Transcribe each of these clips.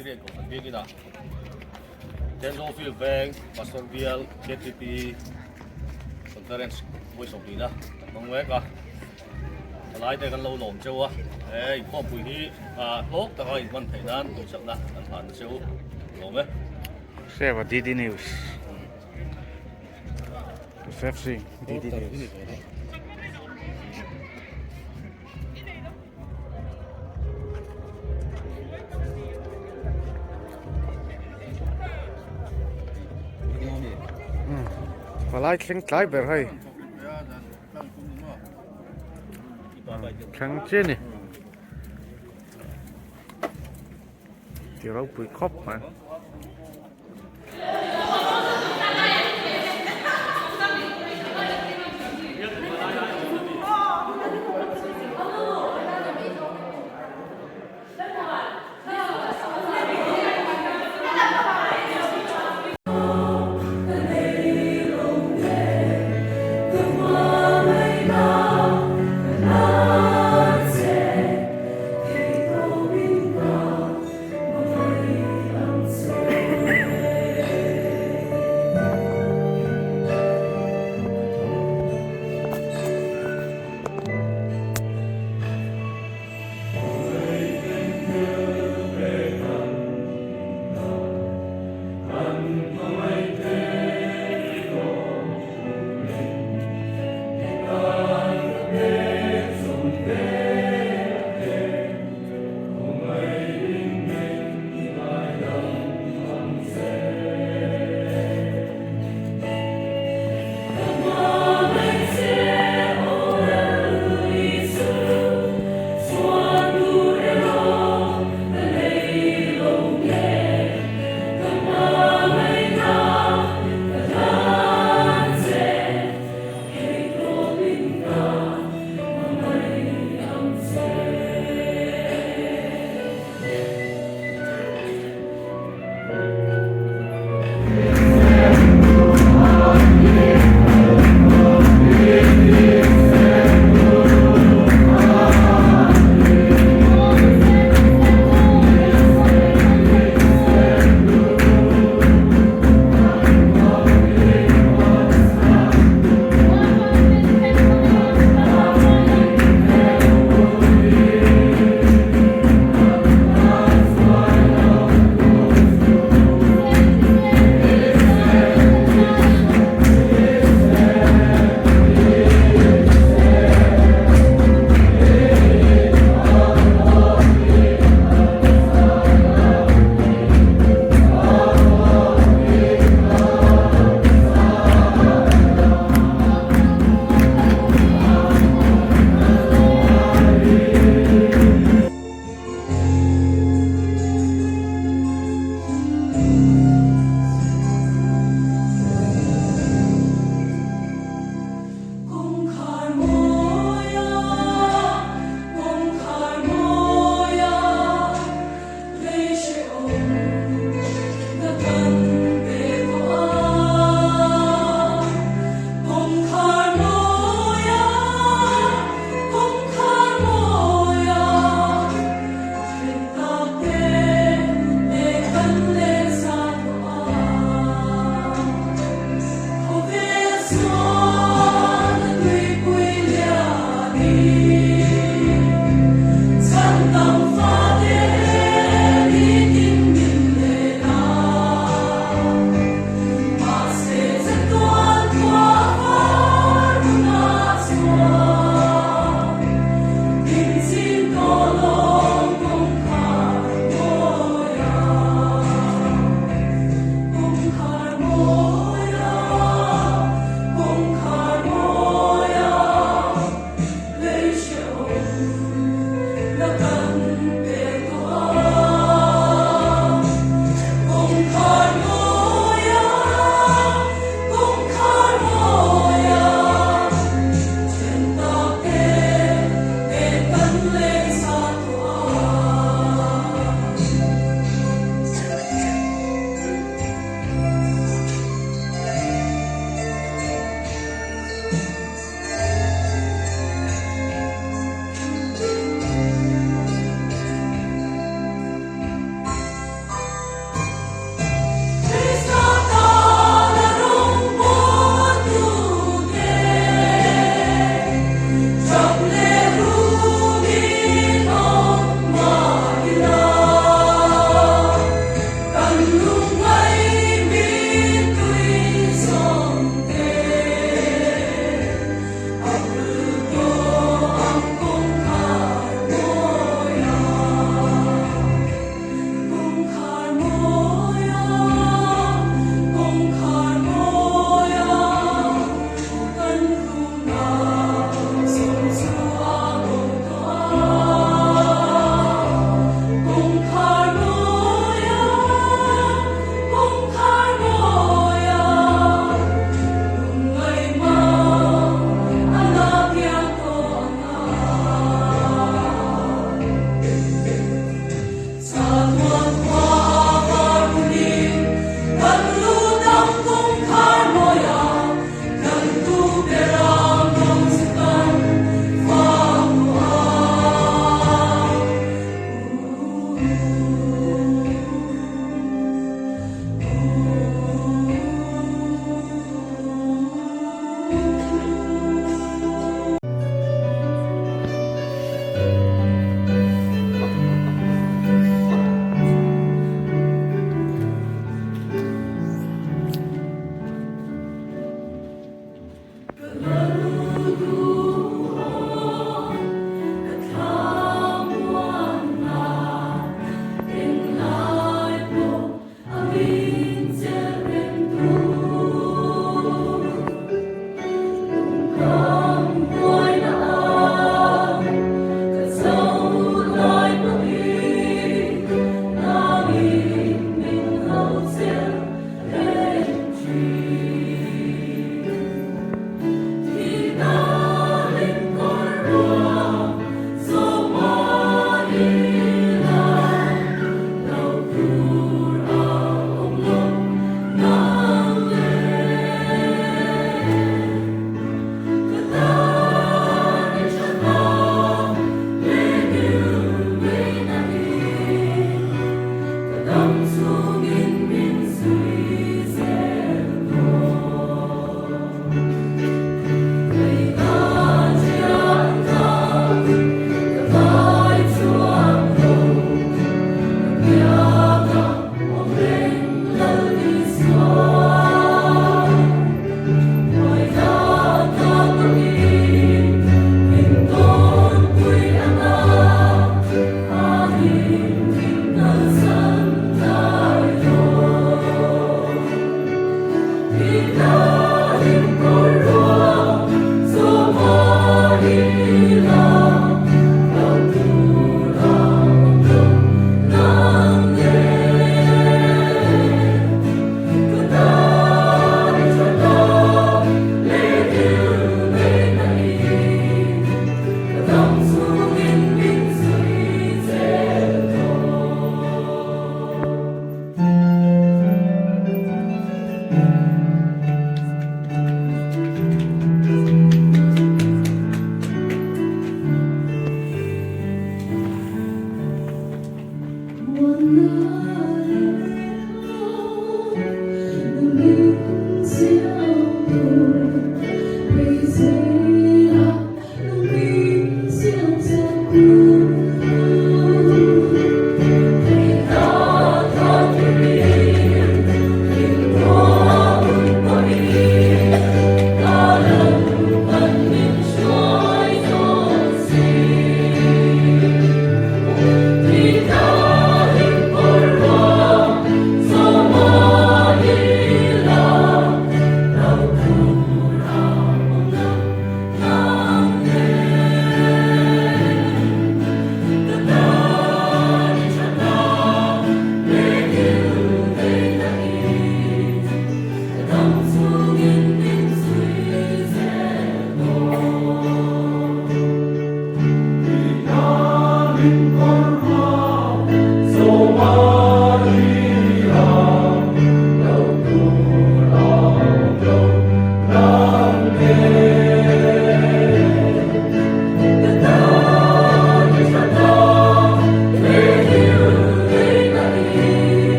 Presbyterian Kohhran Biakinah Thenzawl Field Veng Pastor Bial KTP Conference vawi sawmhnihna kan hmang mek a, thalaite kan lo lawm cheu a, he inkhawmpui hi hlawk taka inhman theih nan duhsakna kan hlan na cheu lawm e. Save a DD News. Joseph Singh, DD News. Palai thleng tlai ber hei thleng chiah ni ti ropui khawp mai.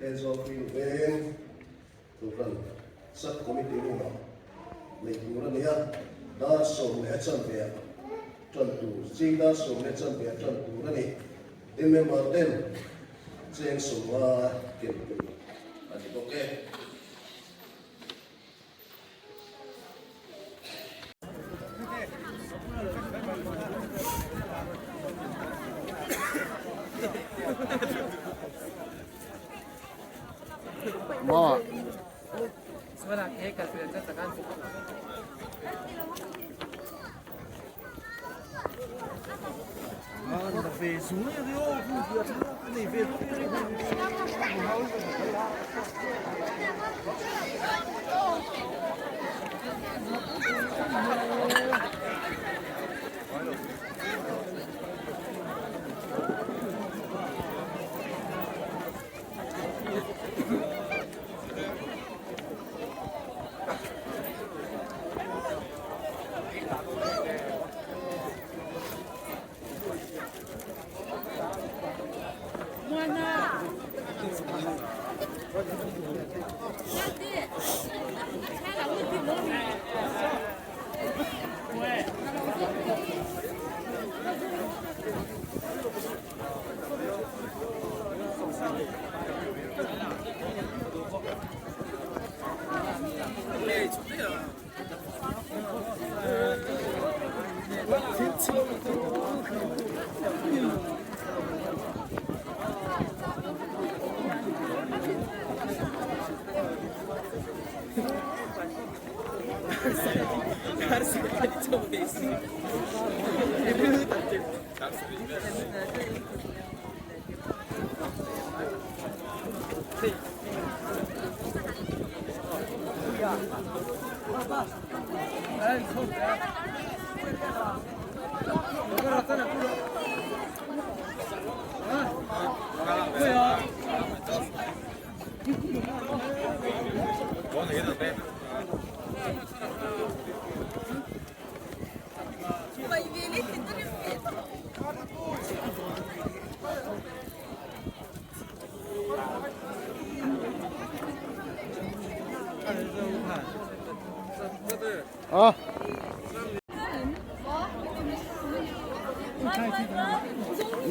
Thenzawl Field Veng Kohhran Sub Committee room-ah neih tur a ni a, dar 11 chanve-ah tan tur, zing dar 11 chanve-ah tan tur a ni. Tin, member ten cheng 50 ken tur a ni bawk e. Ma.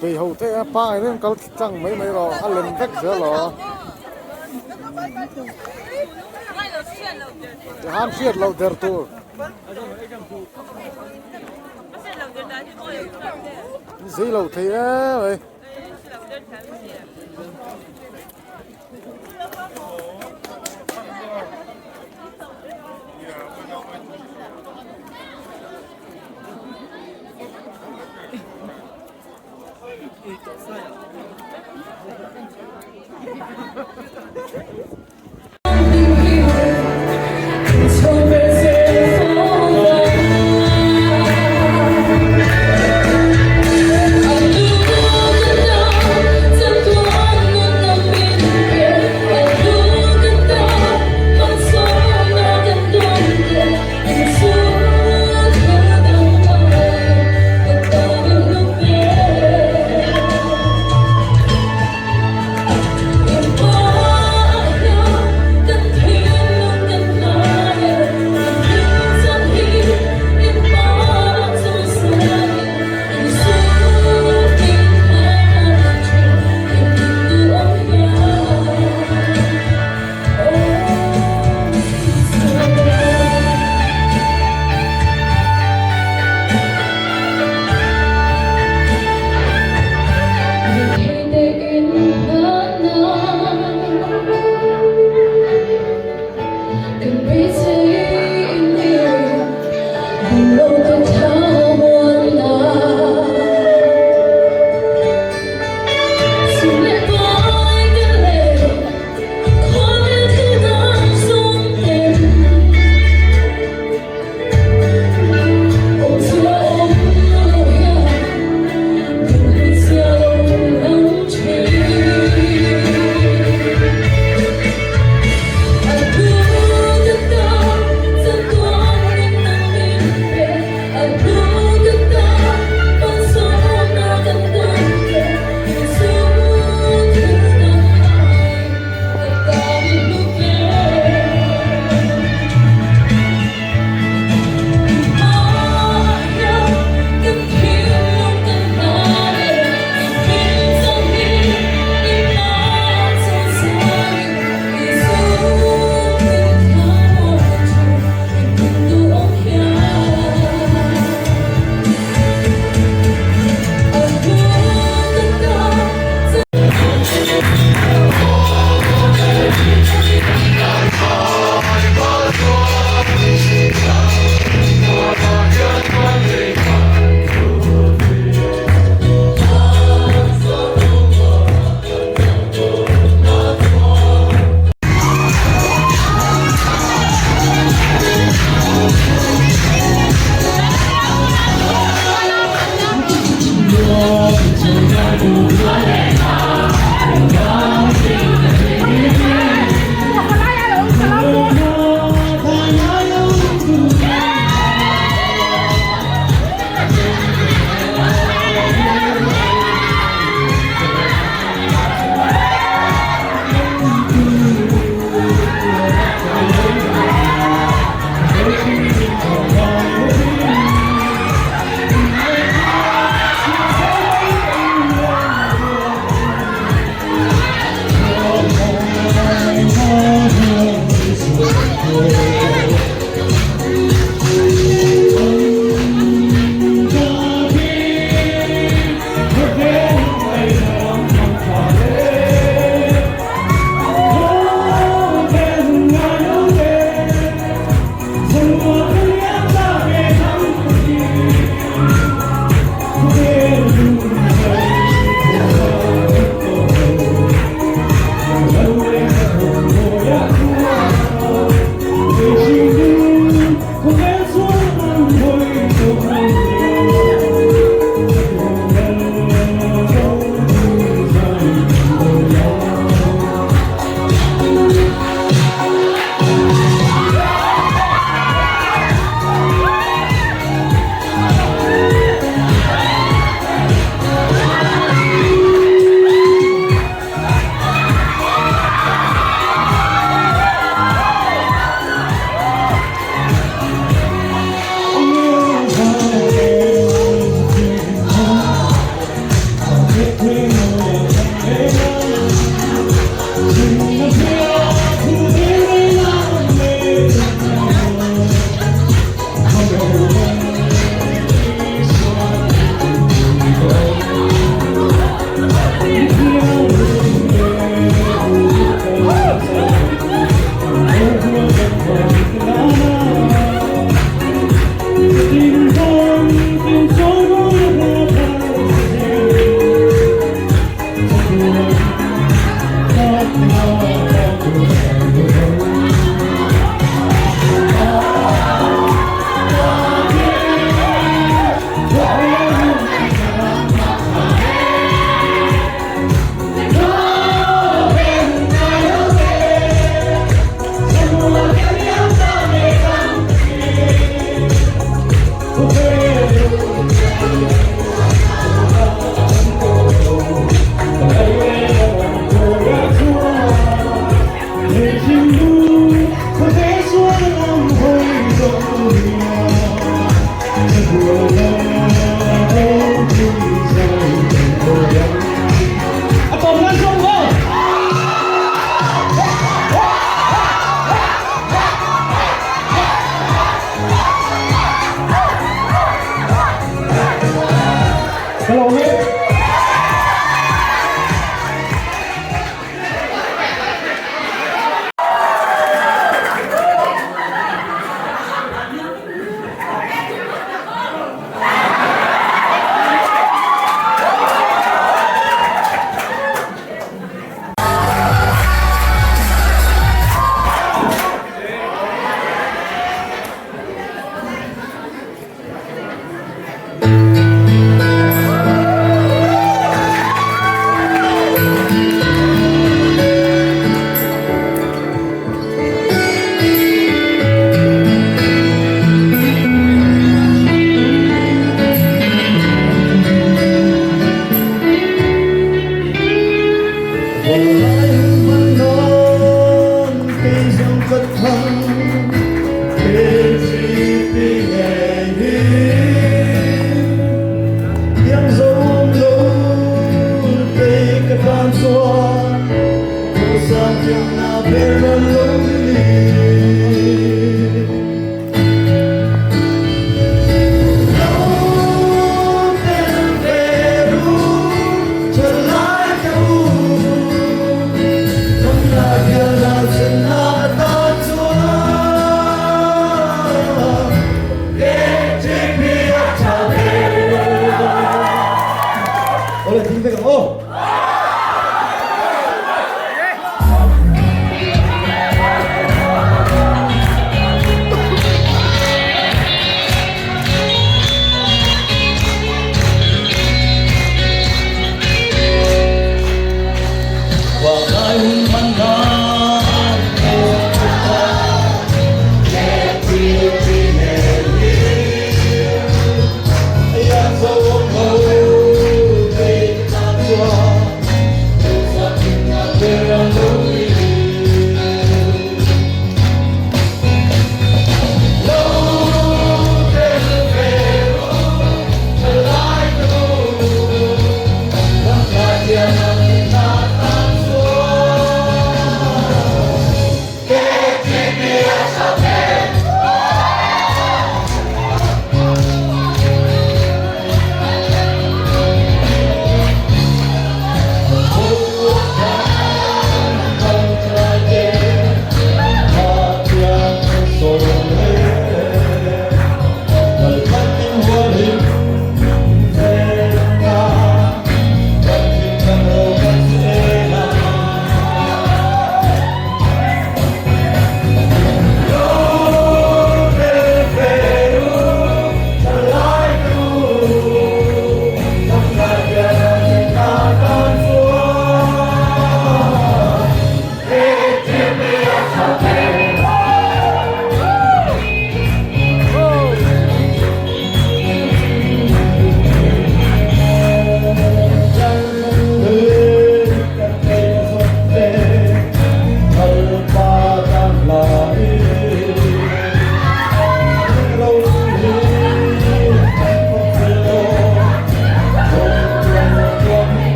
Bei ho te a pa in kal tlang mai mai rawh a lem vek zel aw. Tihan hriat loh der tur. Zei lo thei em mai.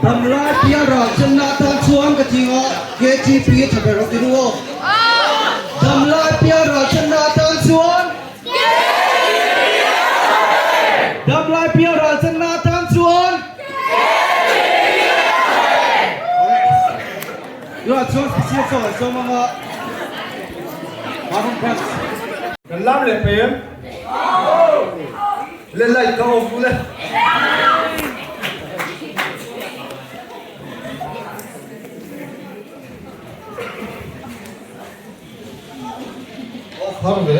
Damlai pial ral chenna atan chuan ka ti nga KTP a tha ber awk i ru aw. Damlai pial ral chenna atan chuan Damlai pial ral chenna atan chuan Tunah chuan Special chaw kan sawm anga Mahum Branch. Kan lam leh pem. Le light ka off u le. Off har ve.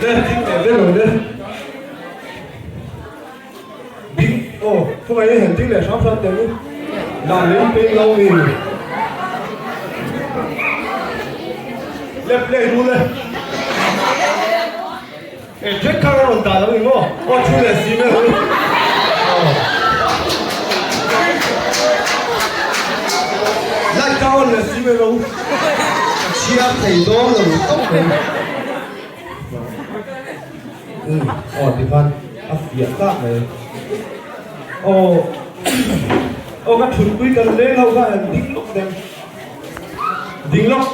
Le ding leh ve lo le. Ding aw khawngaih in han ding leh hram hram teh u. Lah leh peng lo ni. Le play ru le. E Jack kha ka rawn dah lo ni maw? Aw thu leh si mai ru. Light ka on leh si mai ro. Ka chhiar thei dawn lo tawp mai. Umm aw tikhan a fiah tak mai. Aw aw ka thutpui kan leng ho kha han ding lawk deuh. Ding lawk.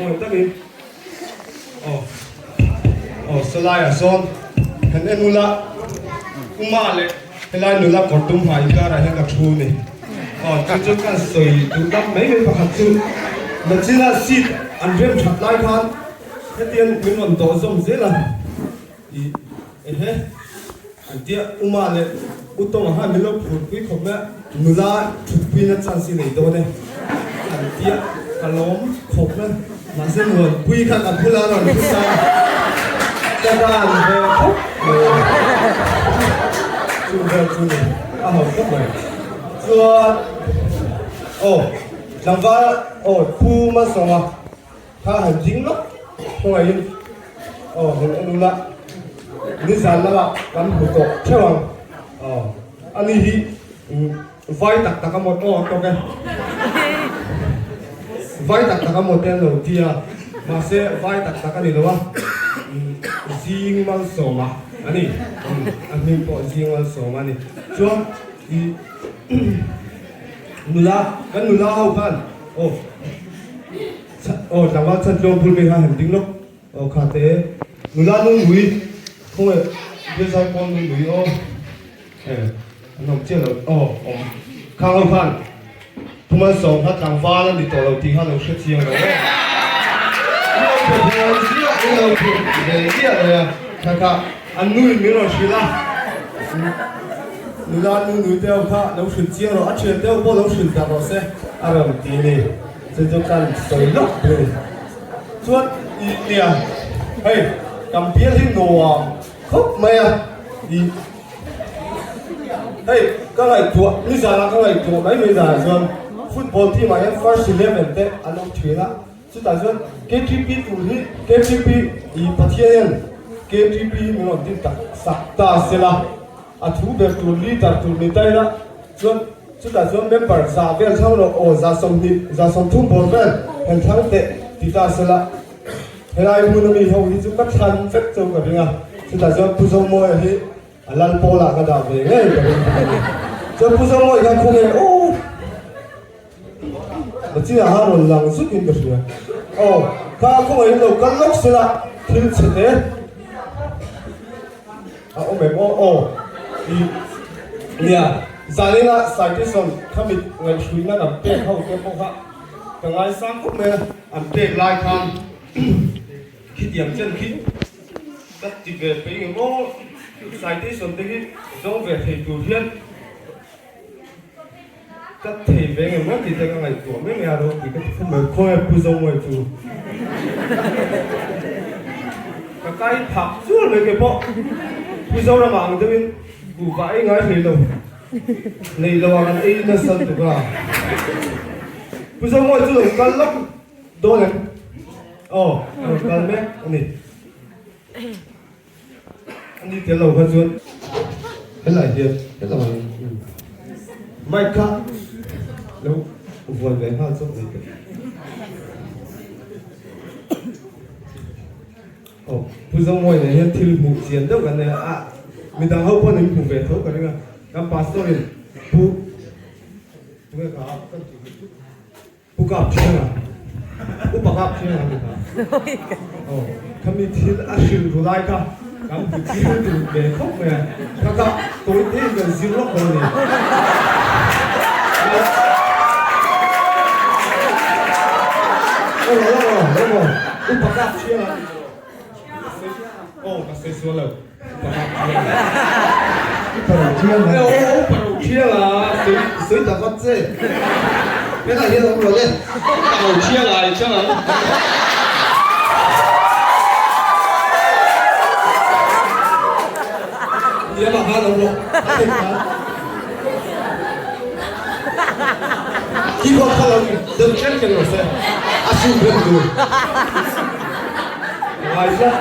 Aw takin. Aw aw sawlaiah sawn han en ula Uma leh helai nula kawr tum hmai inkarah hian ka thu a ni. Aw chu chu ka sawi duh dam mai mai pakhat chu Nachina seat an rem that lai khan hetiang min rawn dawh zawm zel a ih ehe an tia Uma leh Utawng ah khan min lo phurpui khawp mai a nula thutpuina chance i nei dawn e an tia ka lawm khawp mai mahse Muanpui kha ka bulah a rawn thu ta ka dan ve khawp mai chu vel chu ni a ho khawp mai chuan aw tlangval aw Pu Masawnga Kha han ding lawk khawngaihin aw han en ula nizan lamah kan hmu tawh theuh ang aw ani hi vai tak tak a maw aw a tawk e vai tak tak a maw te an lo ti a mahse vai tak tak a ni lo a zing malsawma a ni a hming pawh zing malsawma a ni chuan ih nula kan nula ho khan aw. Aw tlangval chhan tlawm phul mai kha han ding lawk aw kha te nula nungui khawnge bialzai pawl nungui aw e an awm chiah lo aw awm khang ho khan Phumalsawm kha tlangval a ni tawh lo tih kha lo hre chiang lo e i lo pe ve ziah i lo pe ve ziah lo a kha kha an nu in min rawn hrilh a nula nungui te ho kha lo hrilh chiang rawh a thian te ho pawh lo hrilh ta rawh se a rawn ti a ni. Chu chu kan sawi lawk ber a ni. Chuan i nia hei kan bial hi nuam khawp mai a i hei ka ngaihtuah nizanah ka ngaihtuah mai mai zanah chuan football team ah hian first 11 te an awm thin a chutah chuan KTP tur hi KTP i Pathian hian KTP hi min rawn din tak sak ta sela a thu ber tur leader tur ni ta ila Chuan chutah chuan member za vel thlang rawh aw, 20 30 bawr vel han thlang teh ti ta sela, helai hmun ami ho hi chu ka thlan vek chu ka ring a, chutah chuan Pu Zomawia hi a lal pawlah ka dah ve ngei ka ring bawk a ni. Chuan Pu Zomawia kha khawnge aw Machinah khan rawn lang zukin ka hria aw, kha khawngaih in lo kal lawk sela thil chhe te. A awm em aw aw i nia zanina citation kha mit ngaihhruina kan pek ho te pawh kha ka ngaisang khawp mai a, an pek lai khan khitiang chen khi ka ti ve peih ngem aw citation te hi zawng ve thei tur hian Ka thei ve ngem ngam tih te ka ngaihtuah mai mai a ro tih ka ti khawp mai khawi pu zo mawi chu ka kai phak chual mai ke pawh pu Zorama ang deuhin kuhva ei ngai hlei lo nei lo ang an ei nasa lutuk a pu zo mawi chu lo kal lawk dawn em aw a rawn kal mek a ni. A ni tel lo kha chuan helai hian helamah hian mic kha lo vuan ve nghal chawp mai teh. Aw, Pu Zomawi nen hian thil hmuh chian deuh kan nei a, a midang ho pawh nin hmu ve tho ka ring a, kan pastor in Pu tunge kha a kan tih hmuh chu Pu Kap Thiang a, Upa Kap Thiang a ni kha. Aw, khami thil a hrilh ru lai kha kan hmu chiang duh ve khawp mai a, kha kha tawi te in kan zir lawk dawn a ni. Aw, aw, aw, aw. Upa kap thiang a. Aw ka sawi sual lo. Upa kap thiang a. Upa ro thiang a. Aw upa ro thiang a. Sawi sawi ta vat che. Hetah hian awm rawh le. Upa ro thiang a i chang ang. Niamah khan awm rawh. A thei khan. Keyboard kha lo deuh chen chen rawh se, a su rem tur. Ngai tlat.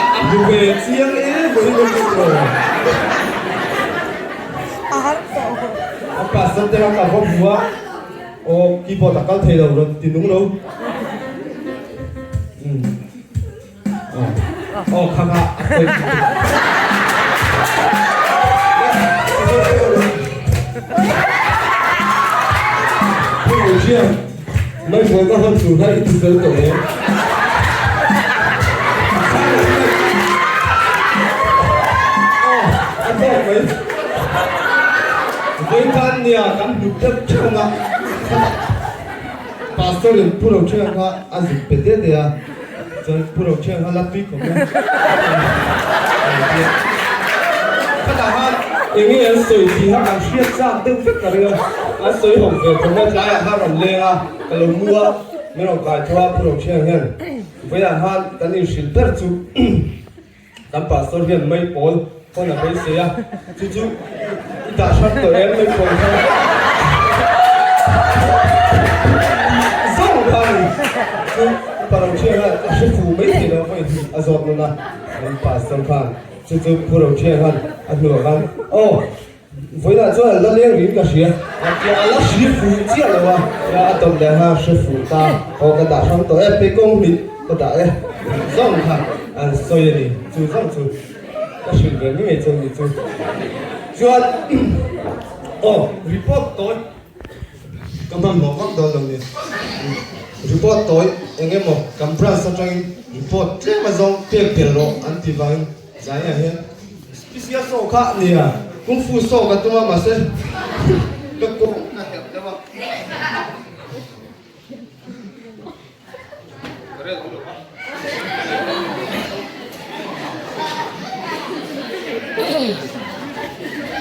A hmu ve chiang e vawi vawi chu rawh. A pastor te kha ka va hmu a, aw keyboard a kal thei lo rawn ti nung lo. Aw kha kha a sawi Pu Ruchian, mai pawl ka hawn tur kha i ti fel tawh em? Aw, a tawk mai. Vawitan nia kan hmu teuh theuh ang a. Pastor in Pu Rochhian kha a zuk pe te te a. Chuan Pu Rochhian kha la tui khawp mai Khatah khan eng nge an sawi tih kha kan hriat chak deuh vek ka ring a, an sawi ho ve khawp mai tlaiah khan rawn leng a, ka lo mu a, min rawn kai tho a Pu Rochhian hian vawiah khan kan inhrilh ber chu Kan pastor hian mei pawl hawn a beisei a, chu chu i dah hrat tawh em mei pawl kha tih zawng kha a ni. Chu upa Rochhian khan a hre fu mai thei lo a, vawi hnih a zawt nawn a, kan pastor khan chu chu Pu Rochhian khan a hnuah khan aw vawiinah chuan an la leng rih in ka hria a tia a la hri fuh chiah lo a, a tawp leh kha hre fuh ta aw ka dah hrang tawh e pekawng hnih ka dah e tih zawng kha an sawi a ni chu zawng chu ka hrilh ve ngei chu ni chu chuan aw report tawi ka hmanhmawh vak dawn lo ni report tawi eng emaw kan branch atangin report tlem azawng pek belh rawh an tih vangin zaiah hian. Special saw kha a nia, Kung Fu saw ka tum a mahse ka kawng ka herh deuh a. Ka rel awm lo va.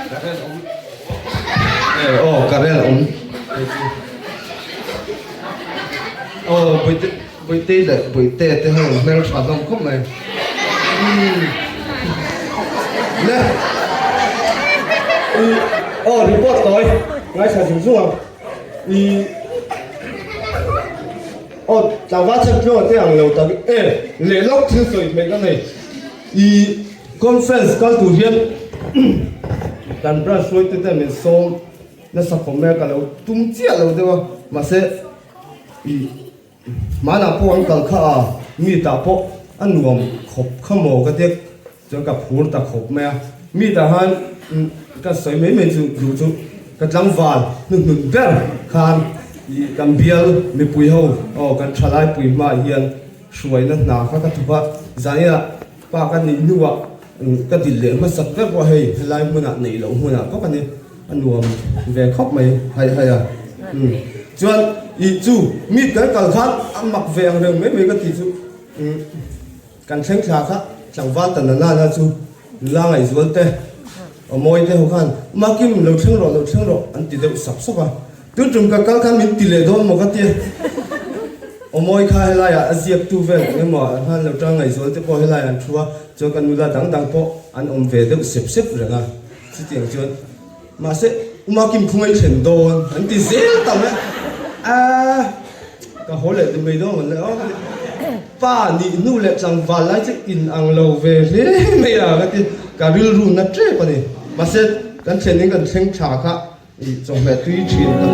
Ka rel awm. Eh aw ka rel awm. Aw Bawihte Bawihte leh Bawihte te ho hmeltha hlawm khawp mai. Umm. Le. I aw report tawi ngaithla zung zung ang. I aw tlangval chhan tluang te ang lo tak e leh lawk thil sawi theih ka nei. I conference kal tur hian kan branch hruaitute min sawm nasa khawp mai a ka lo tum chiah lo deuh a mahse i Hmanah pawh an kal kha a, mi tah pawh a nuam khawp kha maw ka tia chuan ka phur ta khawp mai a. Mi tah khan ka sawi mai mai chu duh chu ka tlangval hnuhnun ber khan ih kan bial mipui ho aw kan thalai pui hmaah hian hruaina hna kha ka thawk a, zaniah pa ka nih hnuah ka dil leh hmasak ber pawh hei helai hmunah neih loh hmunah bawk a ni. A nuam ve khawp mai haih haih a. Umm chuan ih chu meet kan kal khan a mak ve ang reng mai mai ka tih chu umm kan thleng thla kha tlangval ta na nana chu nula ngaihzual te aw mawi te ho khan Makim lo thleng rawh lo thleng rawh an ti deuh sap sap a. Tun tum ka kal khan min ti leh dawn maw ka tia. Aw mawi kha helaiah a ziak tu vel eng emaw ah khan lo tang ngaihzual te pawh helaiah an thu a chuan ka nula dang dang pawh an awm ve deuh sep sep reng a. Chutiang chuan mahse Uma Kim khawng ei thlen dawn an ti zel ta mai a, ka haw leh ti mai dawn ang le aw ka ti. Pa nih hnu leh tlangval lai chu in ang lo ve hle mai a ka ti, ka rilru na tep a ni. Mahse kan thlen in kan thleng tha kha ih chawhmeh tui thin tak.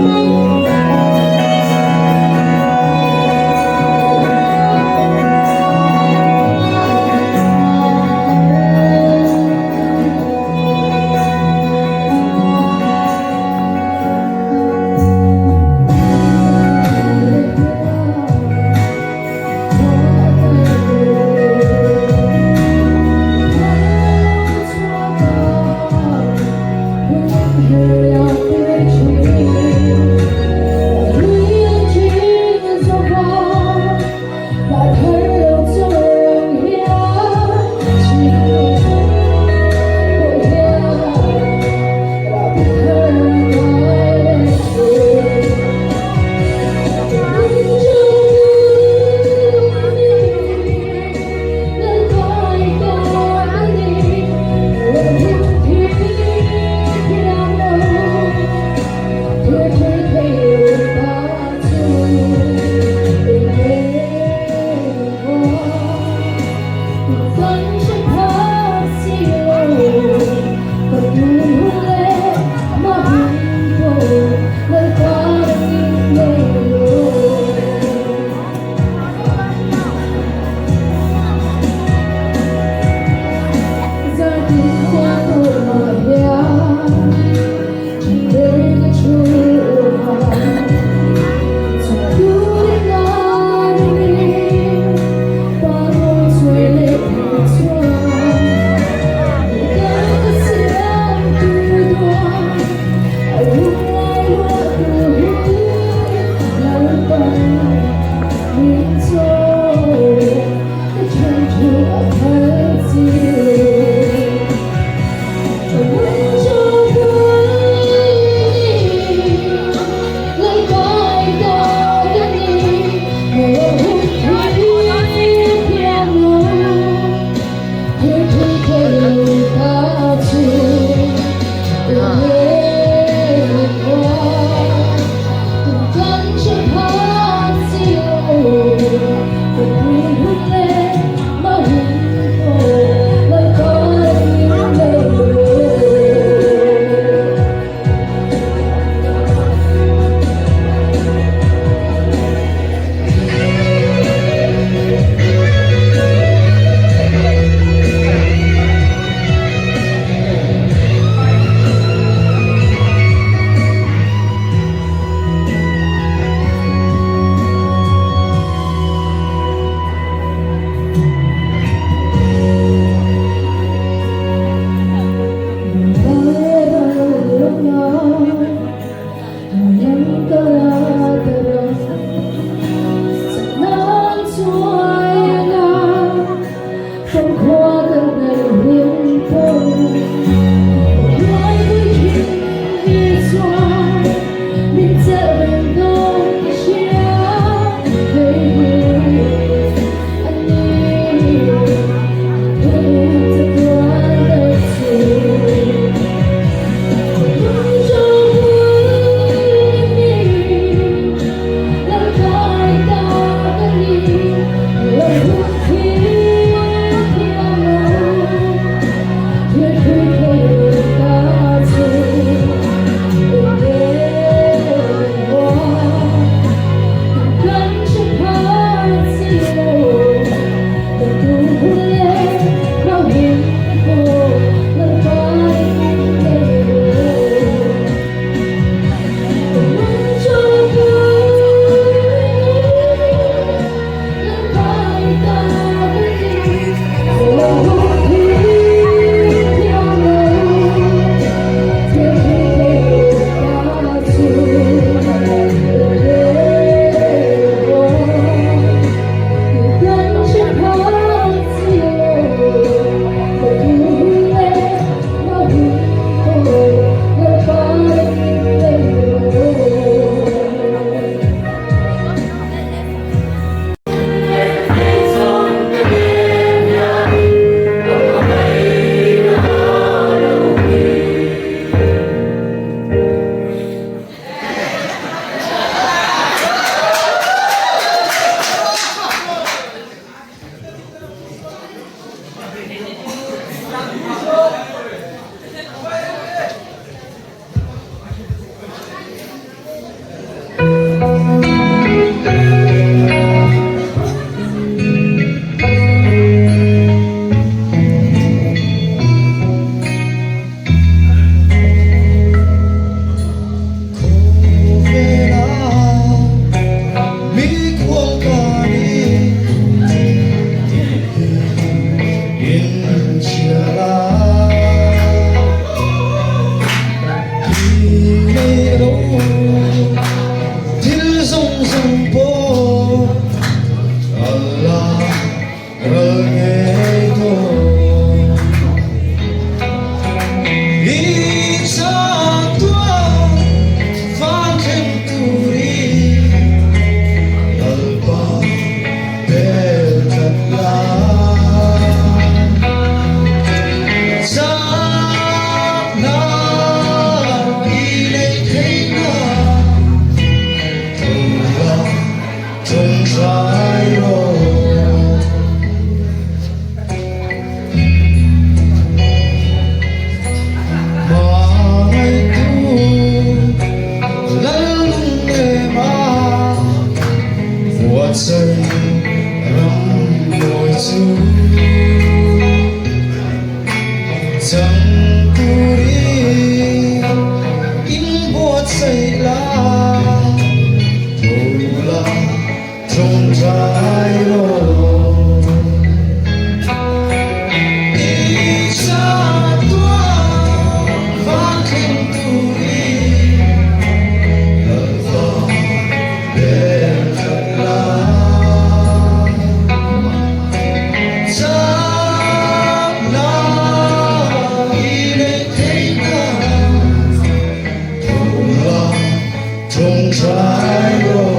Ṭawngṭai rawh.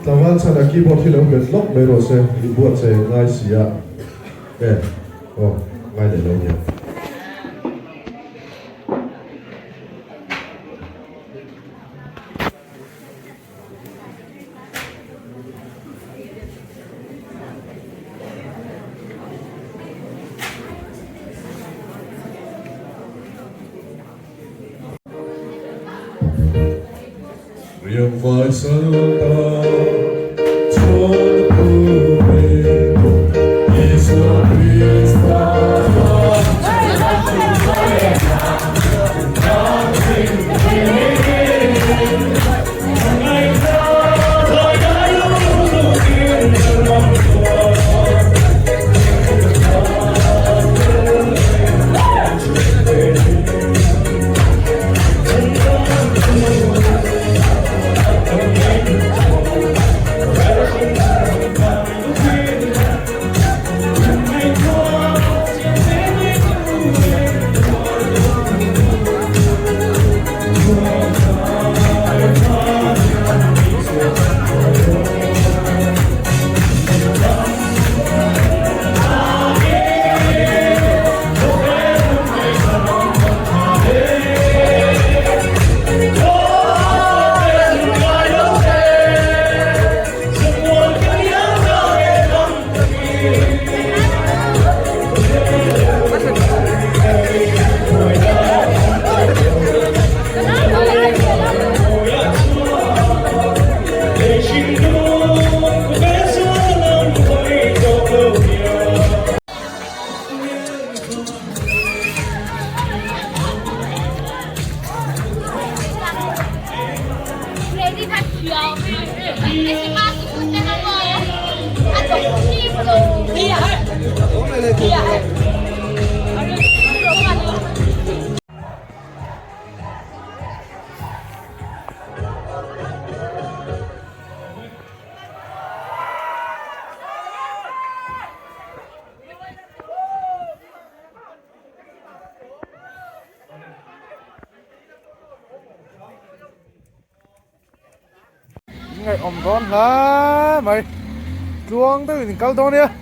Tlangval chhan a keyboard hi lo bet lawk mai rawh se, i buatsaih ngai si a, e aw ngai leh lo nia. Riangvai salta chuan phu e Isua Krista. Ngaihawm dawn hle mai tluang deuhin in kal dawn nia.